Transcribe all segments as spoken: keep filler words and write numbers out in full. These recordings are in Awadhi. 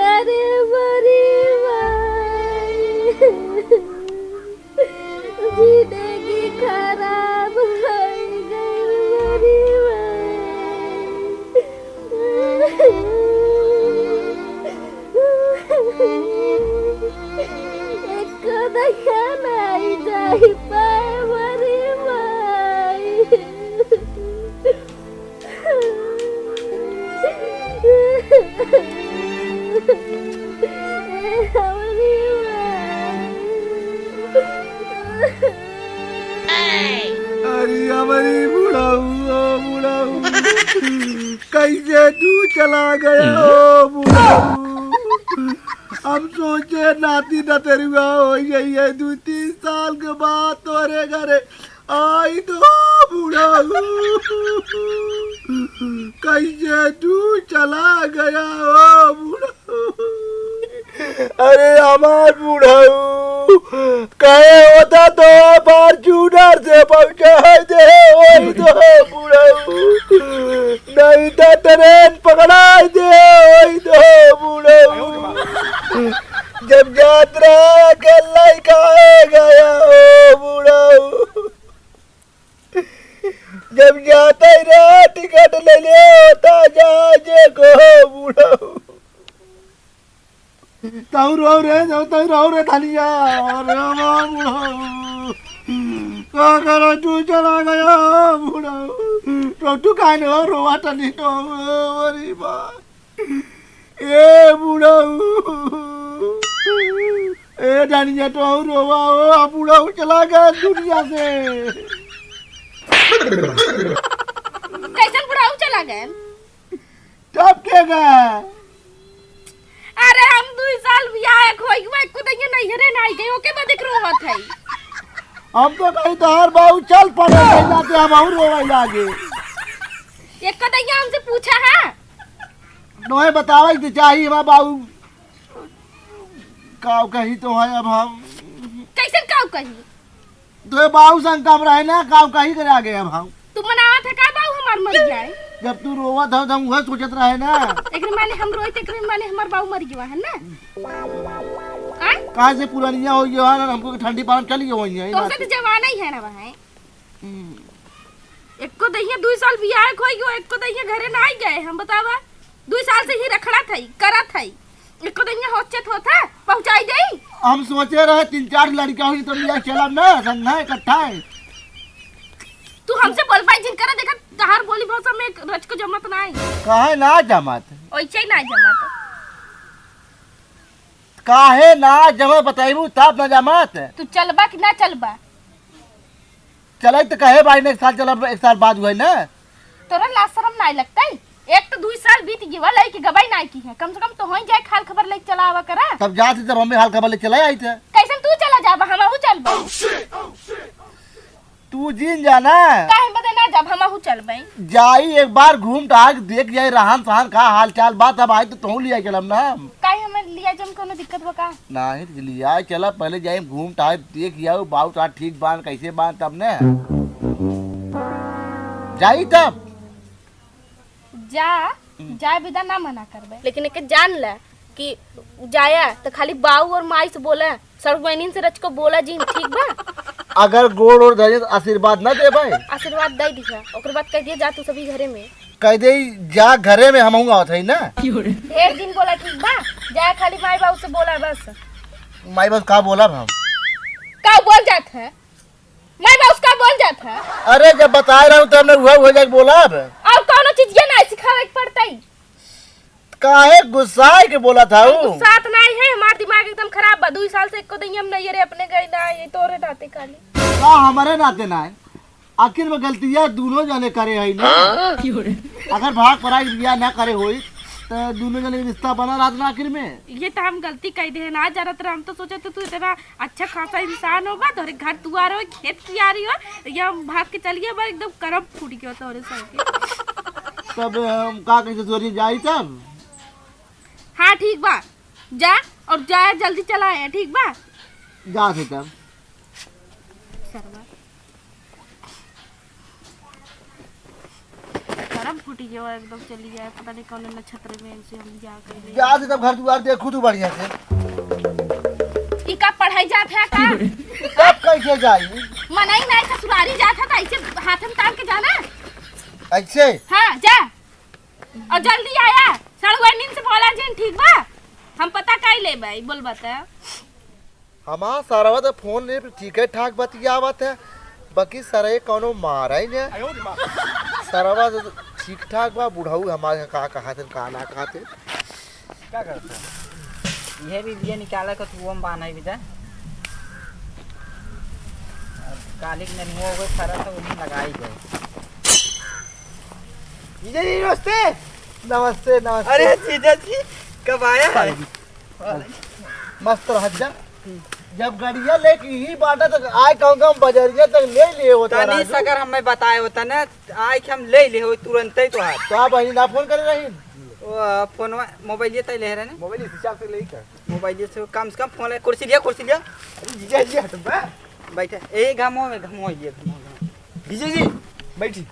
अरे मोरी माई, जिंदगी खराब होइ गई मोरी माई। एको दहिया नाई जाई पाए मोरी माई। ए हमरी माई। अरे हमरी बुढ़ऊ, ओ बुढ़ऊ, कैसे तू चला गया, ओ बुढ़ऊ? हम सोचे नाती नतरुआ होइ गई है, दुइ तीन साल के बाद तोरे घरे आई तो बुढ़ऊ, कैसे तू चला गया, ओ बुढ़ऊ? अरे हमार बुढ़ऊ, कहे होता तो Fortuner से पहुँचाइ दे, ओई तो बुढ़ऊ, नहीं तो train पकड़ाइ दे, ओई तो बुढ़ऊ। जब जात रहा अकेला ही काहे गया हो बुढ़ऊ? जब जात ही रहा टिकट ले ले होता जहाजे को बुढ़ऊ। तहु रो रे, तहु, तहु रो रे धनिया, अरे हमार बुढ़ऊ। का करो तू चला गया बुढ़ऊ। तो तू काहे न रोवा तनी तो, अरे बा। ए बुढ़ऊ, ए धनिया तो और रोवा हो, आ बुढ़ऊ चला गया दुनिया से। कैसन बुढ़ऊ चला गए? तब के गए? अरे हम दुई साल बियाह एक होई गवा, एको दइया नैहरे नाई गए, ओके बदे के रोवत है। हम तो कहीं तोहार बाऊ चल पड़े, कहीं जाके हम और रोवे लागे। एको दइया हमसे पूछा है? नोहे बतावल के चाही, हमार बाऊ काव कही तो है अब हम। कैसन काव कही? तो ये बाऊ संग काम रहे ना, काव कही करे आगे अब हम। तू मनावत है का बाऊ हमार मर जाए? जब तू रोवत हो, तो हम उहे सोचत रहे ना। एकरे माने हम रोई, तो एकरे माने हमार बाऊ मर गया है ना? आय? कहाँ से पुरानिया हो गया है, हमको ठंडी पानी चली गई है, ये तो बात से तो है। जवान ही है ना वहाँ। हम्म। एको दहिया दुई साल बियाह होई गयो, एको दहिया घरे ना आई गए। हम बतावा, दुई साल से ही रखड़ा थई, करा थई, एको दहिया होचत होत है, पहुँचाई देई। हम सोचे रहे तीन चार लड़का हुई तो लिया चलब ना, संग है, इकट्ठा है। तू हमसे बोल पाई जिन करे, देखा तहार बोली भाषा में एक रच को जमत ना है। काहे ना जमत? ओइसे ही ना जमत। काहे ना जमत बताइबू तब ना जमत। तू चलबा कि ना चलबा? चलई त कहे भाई ने एक साल चलब, एक साल बाद हुआ ना। तोरा लाज शरम नाई लगतई? एक तो दुई साल बीत गवा, लई के गवाई नाई की है, कम से कम तो होई जाए, हाल खबर लेके चला आवा करा। तब जात ही तब हमें हाल खबर ले चला आई थे। कैसन तू चला जाबा, हमहू चलबा। तू जिन जाना। काहे बदे ना जाब, हमहू चलबे। जाई एक बार घूम टहल देख जाई, रहन सहन का हाल चाल बा, तब आई तो तोहू लिया चलब ना। काहे हमें लिया जम कोनो दिक्कत बा का? नाही, लिया चला, पहले जाई घूम टहल देख जाओ, बाऊ टा ठीक बान, कैसे बान, तब ने। जाई तब। जा, हम्म। जाए बिदा ना मना करबे, लेकिन एके जान ले कि जाया तो खाली बाऊ और माई से बोला, सड़ुआइनिन से रच को बोला जिन, ठीक बा? अगर गोड़ और धरे तो आशीर्वाद ना देबे? आशीर्वाद दे दिया, ओकर बाद कह दिया जा तू सभी घरे में। कह दे जा घरे में, हमहू आवत है ना। ढेर दिन बोला, ठीक बा? जा खाली माई बाऊ से बोला बस। माई बाऊ का बोला हम? का बोल जात है? माई बाऊ से का बोल जात है? अरे जब बताए रहू तब ने उहे उहे जाके बोला अब। और कौनो चीज ये ना सिखावे के पड़तई। काहे गुस्साए के बोला था हम ऊ? गुस्सात नाई है, हमार दिमाग एकदम खराब बा। दुई साल से एको दिन हम नैहरे अपने गए ना, ये तोरे नाते खाली। का हमारे नाते ना है? आखिर में गलतियाँ दोनों जने करे है ना। हाँ? अगर भाग पराई बियाह ना करे होई तो दोनों जने के रिश्ता बना रहत ना आखिर में। ये तो हम गलती कह दे ना, जानत रहे, हम तो सोचे तो तू इतना अच्छा खासा इंसान होगा, तोरे घर दुआर हो, खेत कियारी हो, तो ये हम भाग के चलिए, बा एकदम करम फूट गया तोरे संगे। तब हम का कैसे सोची जाई तब? हाँ ठीक बा, जा और जा जल्दी चला आया, ठीक बा? जा थे तब। सरवा। करम छूटी जो एकदम चली जाए, पता नहीं कौन नक्षत्र में इनसे हम जा कर ले। जा से तब घर दुआर देखू तू बढ़िया से। ई का पढ़ाई जात है का? तब कैसे जाई? मनई ना ससुरारी जात है तो ऐसे हाथ में टांग के जाना। ऐसे? हाँ, जा। और जल्दी आया। सड़ुआ नींद से बोला जिन, ठीक बा? हम पता काई ले भाई, बोल बता। हमार सरवा तो फोन ले पे ठीके ठाक बतियावत है, बाकी सरवा कौनो मारा ही नहीं। सरवा तो ठीक ठाक बा, बुढ़ऊ हमारे का कहत हैं, का ना कहत हैं। का करत है? इहे भी बिया निकाला के तू हम बान्हे बिदा। अब काली के ननुआ हो गए, सरवा तो उन्हीं लगाई गए। जीजा जी, नमस्ते। नमस्ते, नमस्ते। अरे जीजा जी, कब आया है? मस्त रह जा। जब गड़िया लेके ही बाटा तक आए कहूँ हम बजरिया तक ले लिए होता तनी राजू। सगर हमें बताए होता ना, आए के हम ले लिए हो तुरंत ही तो हाथ। तो आप बहिनी ना फोन करे रही? वो फोनवा, मोबाइल ये तय ले रहे ने। मोबाइल इस हिसाब से ले ही कर। मोबाइल ये से कम से कम फोन ले, कुर्सी लिया, कुर्सी लिया। अरे जीजा जी, हट बा। बैठे, ए घमो में घमो ये घमो, घमो। जीजा जी, बैठी।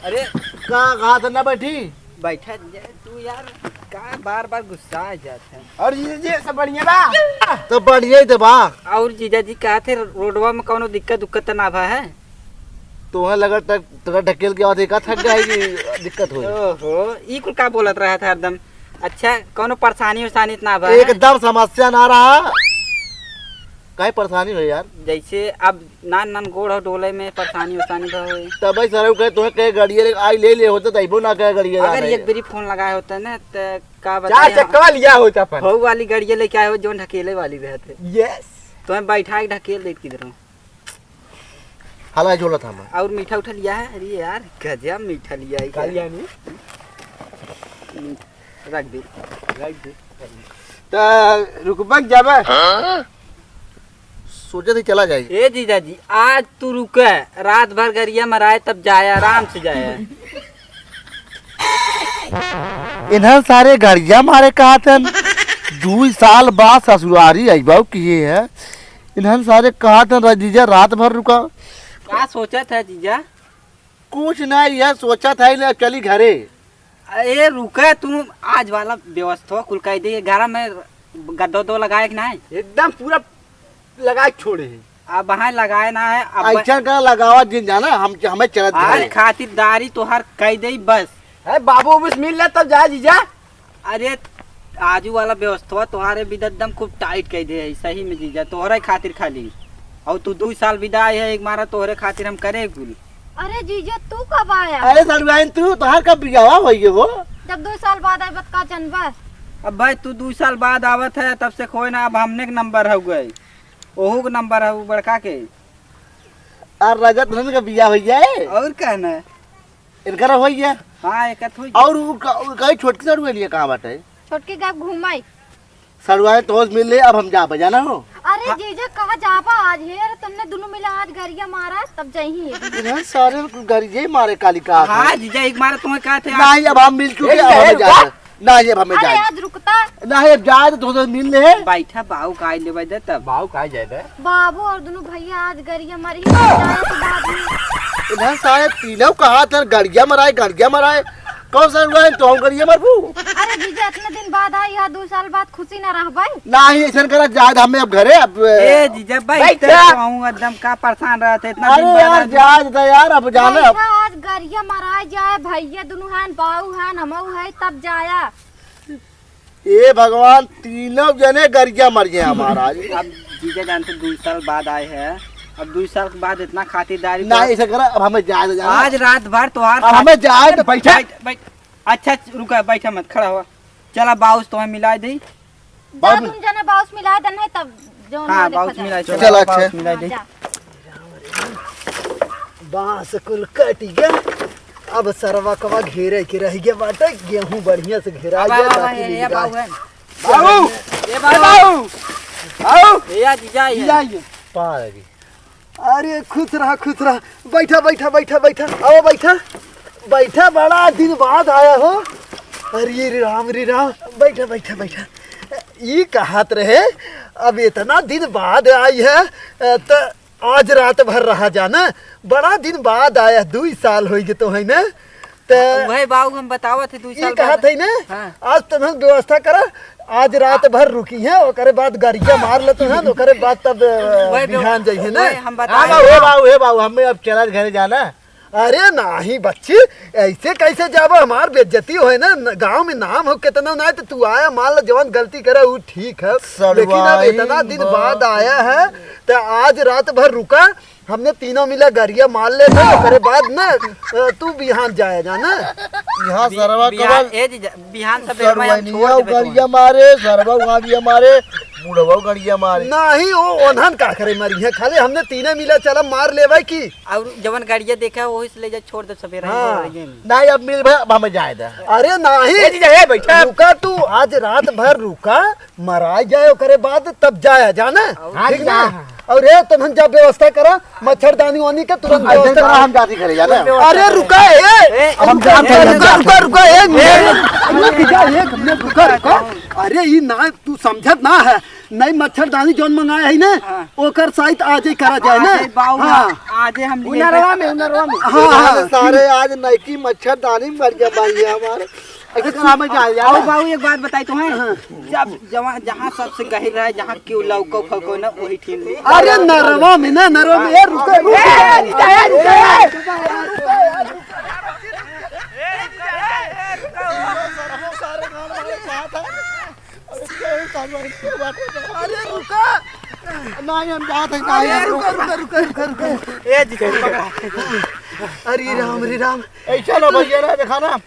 अरे का कहा था ना बैठी? बैठा जा तू यार, का बार बार गुस्सा आ जात है? और जीजा जी, सब बढ़िया बा? तो बढ़िया ही तो बा। और जीजा जी, कहा थे रोडवा में कौनो दिक्कत उक्कत तो ना भा है? तोहे लगत तक, तक ढकेल के आवत है, का थक गया है कि दिक्कत होई? ओहो, ई कुल का बोलत रहा था हरदम? अच्छा, कौनो परेशानी उरेशानी तो ना भा है? एकदम समस्या ना रहा। काहे परेशानी हो यार? जैसे अब नान नान गोड़ हो डोले में परेशानी उरेशानी भा होई। तब भाई सरऊ कहे, तोहे कहे गड़िया ले आई ले ले होते, तइबो ना कहे गड़िया अगर जाना एक है। बेरी फोन लगाए होते ना, त का चार बताए, चक्का लिया होता अपन। हो वाली गड़िया लेके आए हो, जोन ढकेले वाली रहते। यस। तो मैं बैठा के ढकेल देत किधर हूँ। हला झोला था मैं। और मीठा उठा लिया है? अरे यार, गजब मीठा लिया है का क्या? लिया नहीं? रख दे। रख दे। त रुकबा कि जाबा? हाँ? सोचे थे चला जाए। ए जीजा जी, आज तू रुके, रात भर गरिया मराए, तब जाए, आराम से जाए। इन्हन सारे गरिया मारे कहत हन, दुई साल बाद ससुरारी अइबा किहे है। इन्हन सारे कहत हन, "रा-, जीजा रात भर रुका।" का सोचत है जीजा? कुछ ना, यह सोचत है ना, चली घरे। ए, रुके तू, आज वाला व्यवस्था कुल कह दे, घर में गद्दो दो लगाए कि नहीं? एकदम पूरा लगाए छोड़े हैं। अब हाँ लगाए ना है, अब ऐसा का लगावा जिन जाना, हम, हमें चलत आज घरे। खातिरदारी तोहार कह दे बस। है बाबू, बस मिल ले तब जा जीजा। अरे, आजू वाला व्यवस्था तोहारे बिदा एकदम खूब टाइट कह दे है, सही में जीजा, तोहरे खातिर खाली। और तू दू साल बिदा आए है, एक मारा तोहरे खातिर हम करे कुल। अरे जीजा, तू कब आया? अरे सड़ुआइन, तू, तोहार कब बियाह होई हो? जब दू साल बाद आए, बत का जनबा? अब भाई, तू दू साल बाद आवत है, तब से खोए ना, अब हमने के नंबर हो गए, ओहू के नंबर है, वो बड़का के। और रजत धन का बियाह हो जाए। और कहना है? इनका रहो ये। हाँ, एक तो और उ क-, उ कहीं छोटकी सड़ुआ लिए कहाँ बाटे? छोटकी गायब घूमाई। सड़ुआए तो मिल ले, अब हम जाबे, जाना हो? अरे हाँ। जीजा, कहाँ जाबा आज? हे, अरे तुमने दोनों मिला आज गरिया मारा, तब जाई ही। इधर सारे गरिया मारे काली का। हाँ, जीजा, एक मारा तुम्हें कहा थे। नहीं, अब हम मिल चुके, ए, अब हमें ए, जाना। ना, ये हमें अरे, जाए। आज रुकता। ना, ये जाए तो तुमसे मिल ले। बैठा, बाऊ का आइले बैठे तब। बाऊ का जाए दे। बाबू और दोनों भैया आज गरिया मारी, जाए तो बाद में। इन्हन सारे तीनों कहा था, गरिया मराए, गरिया मराए। कौन सा हुआ है, तो हम गरिया मरबू? अरे जीजा, इतने दिन बाद आई, यहाँ दो साल बाद खुशी ना रह भाई। ना ही ऐसा करा, जाए हमें अब घरे, अब। ए जीजा, बैठ बैठ जा। तो हूँ, एकदम का परेशान रहा था, इतना अरे दिन बाद यार, आज। जाए दे यार, अब जाना। बैठा, आज गरिया मराए जाए, भैया दोनों हैं, बाऊ हैं, हमऊ है, तब जाया। ए भगवान, तीनों जने गरिया मर गए हमारा। अब जीजा जानते दुई साल बाद आए हैं, अब दुई साल के बाद इतना खातिरदारी ना, तो ऐसा करा, अब हमें जाए दे, जाना। आज रात भर तोहार अब हमें जाए दे, बैठा। बैठ, बैठ। अच्छा, रुका, बैठा मत, खड़ा हुआ। चला, बाउस तुम्हें मिला दे। जा, बाउस तुम जने बाउस मिला देना है, तब जो हाँ, बाउस मिला दे, चला, चला, बाउस अच्छा। मिला दे। हाँ, जा। बांस कुल कट गया। अब सरवा कवा घेरे के रह गया बाटे, गेहूं बढ़िया से घेरा अब, गया, अब, अब, ताकि ये, ये निकाल। बाबू है। बाबू! ए ए बाबू! बाबू! बाबू! ए आ जीजा, ये। जीजा, ये। पा लगी। अरे खुश रहा, खुश रहा। बैठा, बैठा, बैठा, बैठा। आओ बैठा। बैठा, बड़ा दिन बाद आया हो। अरे रे राम, रे राम। बैठा, बैठा, बैठा। ई कहत रहे, अब इतना दिन बाद आई है, त आज रात भर रहा जाना, बड़ा दिन बाद आया, दुई साल होइगे तो है ना। त वही बाऊ हम बतावत है, दुई ई साल कहत बाद। है ना, हाँ। आज तनहन व्यवस्था करा, आज रात भर रुकी है, ओकरे बाद गरिया मार लेते हैं, ओकरे बाद तब, अ, वही व्यव-, बिहान जाइए ना। वही हम हाँ बताए। बाऊ, हे बाऊ, हे बाऊ, हमें अब चला घरे जाना। अरे नाही बच्ची, ऐसे कैसे जाबो? हमार बेइज्जती होए ना, न-, गाँव में नाम हो कितना ना, तो तू आया, मान लो जवन गलती करे उ ठीक है, लेकिन अब सड़वाई इतना दिन बा। बाद आया है, तो आज रात भर रुका, हमने तीनों मिला गरिया मार ले, तो ओकरे बाद ना, अ, तू बिहान जाया जा ना। यहाँ बि-, सरवा बिहान, कमल ए जीजा, बिहान सबेरे में हम सरवनिया छोड़ देबे गरिया तुम्हें। मारे, सरवा गरिया मारे, बुढ़वा गरिया मारे। नाही, ओ ओन्हन का करे मरी है, खाली हमने तीनों मिला चला मार लेवे की। और जवन गरिया देखा वही से ले जा छोड़ दे सबेरे ही हाँ। बोल रही है। नाही, अब मिल भा, अब हमें जाए दे। अरे नाही। ए जीजा, ए बैठा। रुका तू, आज रात भर रुका, मराई जाए ओकरे बाद तब जाया जाना। हाँ ठीक जीजा। ना? और ए तुमन जब व्यवस्था करा, मच्छरदानी वानी के तुरंत अरे व्यवस्था करा। हम जाती करे जाना। अरे रुका ए, ए, अब हम रुका, जाते हैं, रुका, जाते रुका, हैं। रुका, ए, ए, ए, रुका, रुका, रुका। अरे ई ना तू समझत ना है, नई मच्छरदानी जौन मंगाए है ना, हाँ। ओकर साइत आजे करा जाए ना। आजे बाऊ, हाँ। आजे हम लिए उनरवा हैं। में, उनरवा में। हाँ, हाँ, सारे आज नईकी मच्छरदानी मर गया भाई हमारे। ऐसे कहाँ में जाए यार? आओ बाबू, एक बात बताई तुम्हें। हाँ। जब जहाँ, जहाँ सबसे गहिर रहे, जहाँ क्यों लौको फौको ना, वही ठीक रहे। अरे नरवा में ना, नरवा में, ए, रुको, रुको। ए, रुको, ए, रुको, ए, रुको। अरे रुका। नहीं, हम जात हैं, अरे नहीं, रुका, रुका, रुका, रुका, रुका। ए, जी, पकड़ा। अरे राम, अरे राम। ऐसा ना भैया ना, देखा ना।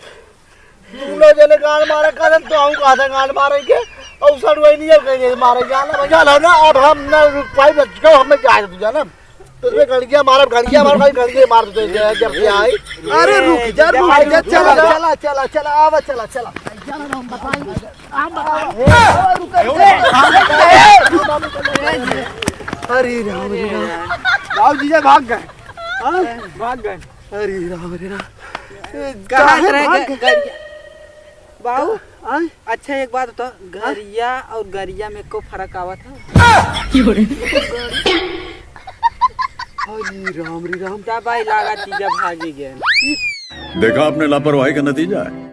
दूनो जने गांड मारे, कहते तो हम कहा था गांड मारे के, और सड़ुआई नहीं है, कहीं मारे जाना, भैया लो ना, अब हम ना रुक पाई, बस जाओ, हमें जाए दो, जाना। तो इसमें गड़िया मारा, गड़िया मारा, भाई, गड़िया मार दो, जब से आई। अरे रुक जा, रुक जा, चला, चला, चला, चला, आवा, चला, चला। अरे राम, अरे राम। बाबू जीजा भाग गए। हाँ? भाग गए। अरे राम, अरे राम। कहाँ काहे रह भाग गए? गए? गरिया। बाबू, आय? अच्छा एक बात बताओ, गरिया और गरिया में को फर्क आवत है? अरे राम रे राम। दवाई लागा तीजा भागी गए। देखा आपने लापरवाही का नतीजा है।